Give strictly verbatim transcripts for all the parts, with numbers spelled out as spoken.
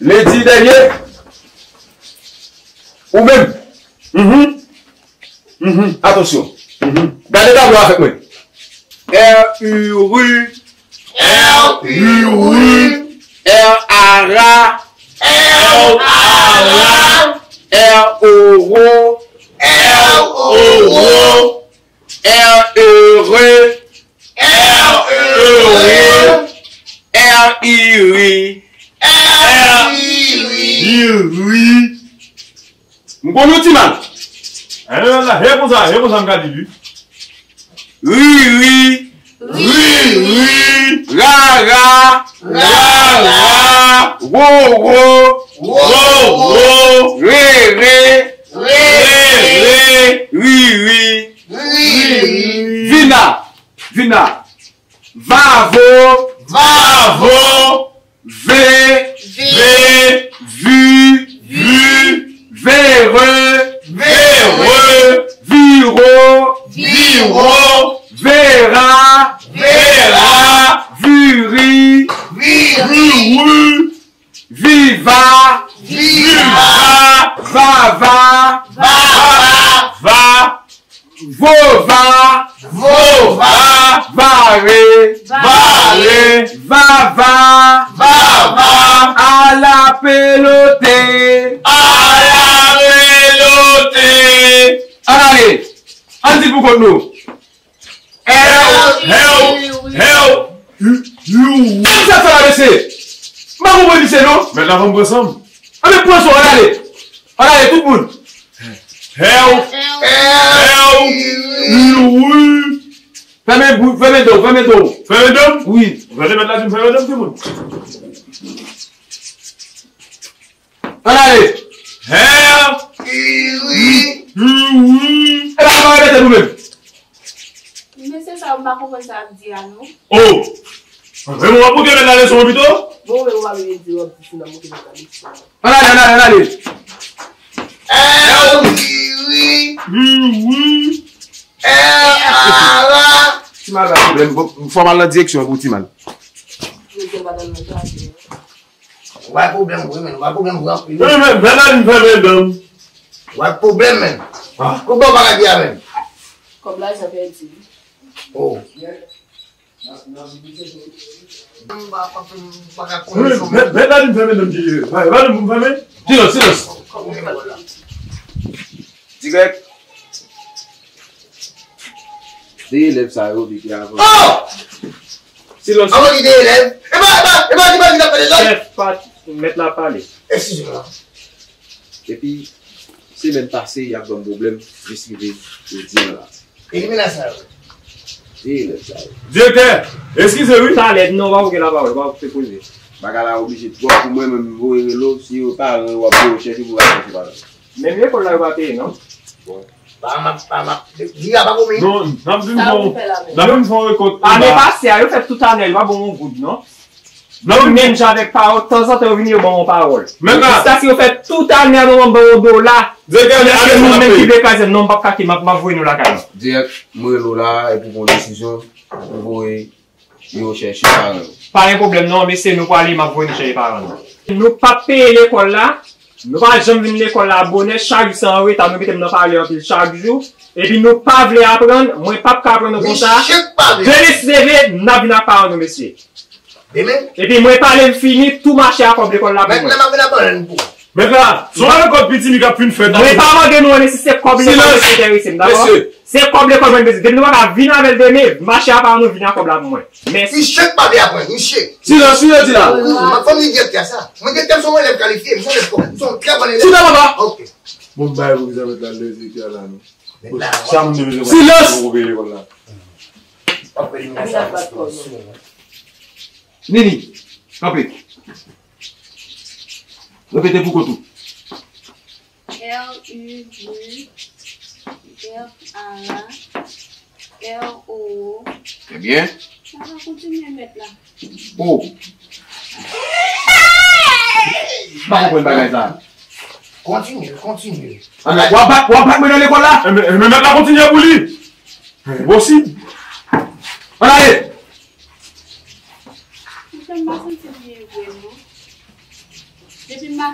Lendi dènye, ou menm. Mhm. Mhm. Atansyon. Mhm. Gade tablo avèk mwen. R U R U. R U R U. R A R A. R A R A. R O R O. R O R O. R E R E. R E R E. R I R I. R I R I. M konn yon ti mal. Eh, la, he konsa, he konsa m ka di li. Riri. Riri. Rara. Rara. Roro. Roro. Rere. Rere. Riri. Riri. Vina. Vina. Vavo. Vavo. Ve. Ve. Ve. Vu. Vu. Vere. Vere. Viro. Viro. Vera. Vera. Viri. Viri. Viru. Viva. Viva. Vava. Vava. Va. Vova. Vova. Vare. Vare. Vava. Vava. Alapelote. Alapelote. Ann ale. Ann di l pou kont nou. Hèw, hèw, hèw. Ann sa fè la, mesye. M pa konprann misye, non. Mèt la, ban m pran san m. Ann pran san w, ann ale. Ann ale, tout moun. Hèw. Hèw. Wi. Fèmen bou-, fèmen dan w, fèmen dan w. Fèmen dan m? Wi. Gade mèt la di m fèmen dan m, timoun. Ann ale. Hèw. Wi. Wi. E pa, pa repete nou menm. Mesye sa, m pa konprann sa ap di a, non. Oh! Ann, men w ap bouke mèt la leson an pito? Bon, men w pa bezwen di, w ap di si n ap bouke mèt la leson an. Ann ale, ann ale, ann ale. Wi, wi. Wi, wi. Ti mal pa pwoblèm, fò m al nan direksyon pou ti mal. Yo di pa nan jaden. Ou pa pwoblèm vre, men. Ou pa pwoblèm vre anpil. Men, men, men, men, men, men, men. Ou pa pwoblèm, men. Ah. Ou bon bagay a, men. Kòb lajan pèdi. Oh. M pa, pa, pa, pa ka konnen. Men, men, men, men, men, men, men, men. Silans, silans. Dirèk. De elèv sa yo, depi avan. Oh! Silans. Avan ki de elèv. E pa, e pa, e pa, e pa, e pa, e pa, e pa. Chèf, pa, mèt la pale. Eskize mwen. Epi, semèn pase, y ap ban m pwoblèm, jis rive jodi a la. Elimine sa yo. Di elèv sa yo. Direktè, eskize wi. Talè, non, w ap gen lapawòl, w ap fè koze. Bagay la oblije twòp pou mwen menm, voye rele w, si yo paran yo, w ap voye w chèche pou w al chèche paran yo. Menm lekòl la, yo pa peye, non? Bon. Pa m ap, pa m ap, di a pa komi. Non, n ap vin fè yon, n ap vin fè yon rekòt anba. Ane pase a, yo fè tout ane, yo pa ban yon goud, non? Yo menm jan avèk pawòl, tanzantan yo vini, yo ban yon pawòl. Jiskaske yo fè tout ane a, nou ban yon dola. Direktè, nou menm ki vle kraze m, non, m p ap kake, m ap, m ap voye nou lakay nou. Dirèk, m rele w la, epi pran yon desizyon, pou voye yo chèche paran yo. Pa gen pwoblèm non, mesye, nou prale, m ap voye nou chèche paran nou. Nou p ap peye lekòl la, nou pa janm vin lekòl la bonè, chak jou se anreta, nou mete m nan pale anpil chak jou, epi nou pa vle aprann, mwen p ap ka aprann nou konsa. Demen si Dye vle, n ap vin ak paran nou, mesye. Demen? Epi mwen pale m fini, tou mache a kòb lekòl la pou mwen. Mèt la, m ap vin ap pale pou ou. Mèt la, se yon rekòt pitimi k ap fin fèt. Mwen pa mande nou anyen si se kòb lekòl ki enterese m, dakò? Se kòb lekòl mwen bezwen. Depi nou pa ka vin avè l demen, mache a pa nou vin ak kòb la pou mwen. Mèsi. Misye k pa vle aprann, misye. Silans, silans, silans. M ap fè m di direktè a sa. Mwen direktè m se yon elèv kalifye, m se yon elèv kòm, m se yon trè bon elèv. Silans, papa. Ok. Bon, m bay pou ki sa mèt la leve direktè a la non. Mèt la, sa moun te bezwen. Silans. Pou peye lekòl la. W ap fè eliminasyon. Nini, kanpe. Repete pou kont ou. R U R A R O. Trè byen. Sa va kontinye mèt la. Oh. M pa konprann bagay sa. Kontinye, kontinye. Ann, w ap bat, w ap bat mwen nan lekòl la? Enben, enben, mèt la kontinye pou li. Enposib. Ann ale. Misye, m pa santi l byen vre non. Depi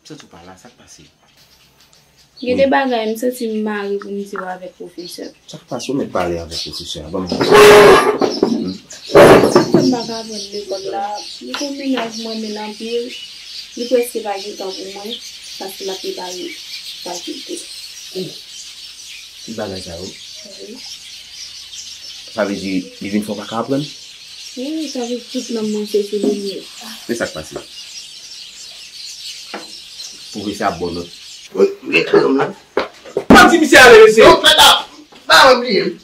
M santi w pa la, sa k pase? Gen de bagay m santi m mare pou m di w avèk pwofesè. Sa k pase? Ou mèt pale avèk pwofesè a, ban m. Sa m pa ka aprann lekòl la, li gon mennaj mwen renmen l anpil, li prèske pa gen tan pou mwen, paske l ap prepare fakilte. Tout bagay sa yo? Wi. Sa vle di, li vin fè w pa ka aprann? Wi, sa vle di tout nanm mwen se sou li li ye. Men sa k pase? Pwofesè ap ba w nòt. Wi, m gen kre m la. Pa di misye ale, mesye. Non, frè, pa, pa bliye.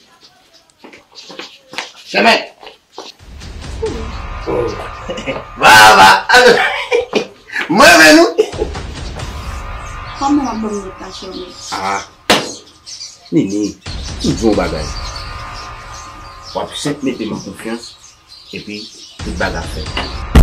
Chèmèt. Baba. Mwen renmen nou. Kòman w ap ban m nòt la, chèmèt? Ah. Nini, m di w yon bagay. W ap senp mete m an konfyans, epi tout bagay ap fèt.